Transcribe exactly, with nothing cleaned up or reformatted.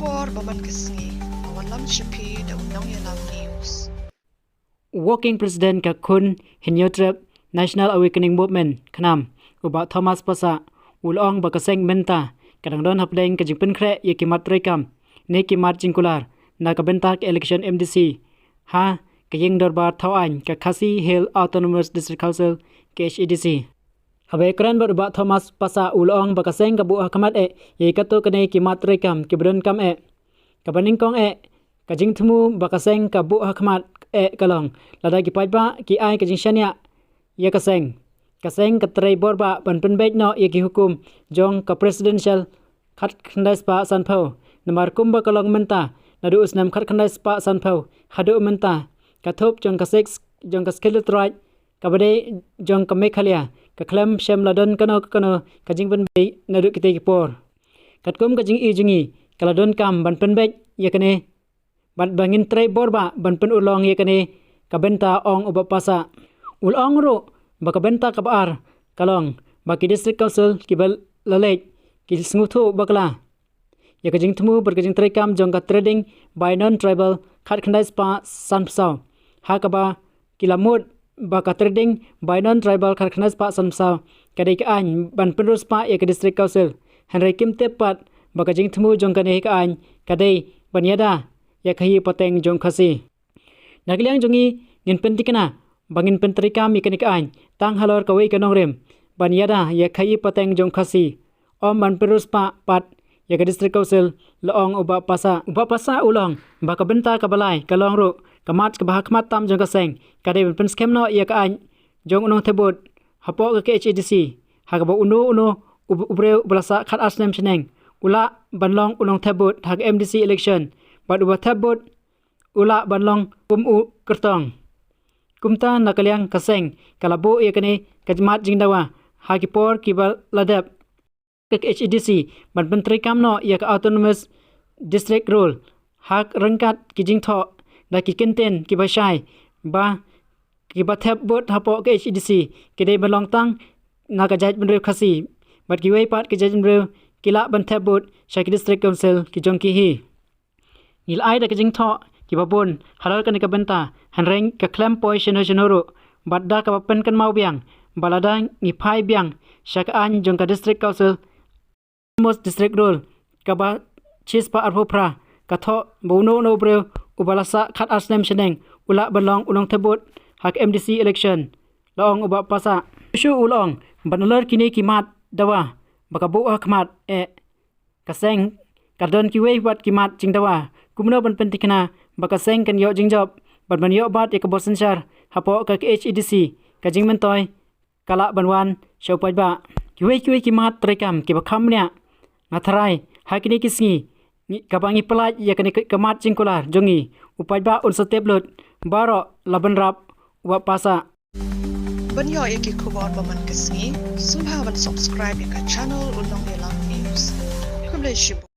Por ba man ka sngi, a wallam shipi da u Nongïalam News. Working President ka Khun Hynñiewtrep National Awakening Movement, KHNAM, u Bah Thomas Passah, u la ong ba ka seng mynta ka dang don hapdeng ka jingpynkhreh ïa ki mat treikam ne ki mat jingkular na ka bynta ka election M D C ha ka ïing dorbar thaw aiñ ka Khasi Hills Autonomous District Council, K H A D C. Haba ïakren bad u Bah Thomas Passah, u la ong ba ka seng ka buh ha khmat eh ïa kato kane ki mat treikam kiba donkam eh. Kaba nyngkong eh, ka jingthmu ba ka seng ka buh ha khmat eh ka long lada ki paidbah ki ai ka jingshaniah ïa ka seng, ka seng ka trei bor bah ban pynbeit noh ïa ki hukum jong ka Presidential khatkhyndai spah sanphew. Namar kumba ka long mynta, naduh u snem khatkhyndai spah sanphew haduh mynta, ka thup jong ka Sixth, jong ka Scheduled Tribe kaba dei jong ka Meghalaya, ka khlem shym la don kano kano ka jingpynbeit naduh kitei ki por. Katkum ka jingïohi jong ngi, ka la donkam ban pynbeit ïa kane bad ba ngin trei bor bah ban pynurlong ïa kane ka bynta, ong u Bah Passah. U la ong ruh ba ka bynta kaba ar ka long ba ki District Council kiba la leit ki sngewthuh bakla ïa ka jingthmu bad ka jingtreikam jong ka Trading by Non-Tribal khatkhyndai spah sanphew saw, ha kaba ki la mut ba ka Trading by Non-Tribal khatkhyndai spah sanphew saw ka dei ka aiñ ban pynriewspah ïa ka District Council. Hynrei kim tip pat ba ka jingthmu jong kane ka aiñ ka dei ban ïada ïa ka hi pateng jong Khasi. Na ka liang jong ngi, ngin pyntikna ba ngin pyntreikam ïa kane ka aiñ tang halor kawei ka nongrim, ban ïada ïa ka hi pateng jong Khasi, ym ban pynriewspah pat ïa ka District Council, la ong u Bah Passah. U Bah Passah u la ong ba ka bynta kaba lai ka long ruh ka mat kaba ha khmat tam jong ka seng ka dei ban pynskhem noh ïa ka aiñ jong u nongthep vote hapoh ka K H A D C, ha kaba uno uno u, u briew uba la sah khat ar snem shaneng u lah ban long u nongthep vote ha ka M D C election, bad uba thep vote u lah ban long kum u kyrtong. Kumta na ka liang ka seng ka la buh ïa kane ka mat jingdawa ha ki por kiba la dep ka K H A D C ban pyntreikam noh ïa ka Autonomous District Rule, ha ryngkat ki jingthoh da ki kyntien kiba shai ba kiba thep vote hapoh ka K H A D C ki dei ban long tang na ka jaitbynriew Khasi, bad kiwei pat ki jaitbynriew ki lah ban thep vote sha ki District Council ki jong ki hi. Ngi la ai da ka jingthoh kiba bun halor kane ka bynta, hynrei ka khlem poi shano shano ruh, bad da kaba pynkynmaw biang ba lada ngi phai biang sha ka aiñ jong ka District Council, Autonomous District Rule kaba shispah arphew phra, ka thoh ba uno uno u briew uba la sah khat ar snem shaneng u lah ban long u nongthep vote ha ka M D C election, la ong u Bah Passah. Shuh shuh u la ong ba nalor kine ki mat dawa ba ka buh ha khmat eh, ka seng ka don kiwei pat ki mat jingdawa kumno ban pyntikna ba ka seng kan ïoh jingjop bad ban ïoh bat ïa ka bor synshar hapoh ka K H A D C, ka jingmyntoi ka lah ban wan sha u paidbah. Kiwei kiwei ki mat treikam kiba kham bniah, nga tharai ha kine ki sngi ngi, kaba ngi pyllait ïa kane ka, ka mat jingkular jong ngi, u paidbah un sa tip lut baroh, la bynrap u Bah Passah. Ban ïoh ïa ki khubor ba man ka sngi, sngewbha ban subscribe ïa ka channel U Nongïalam News. Khublei shibun.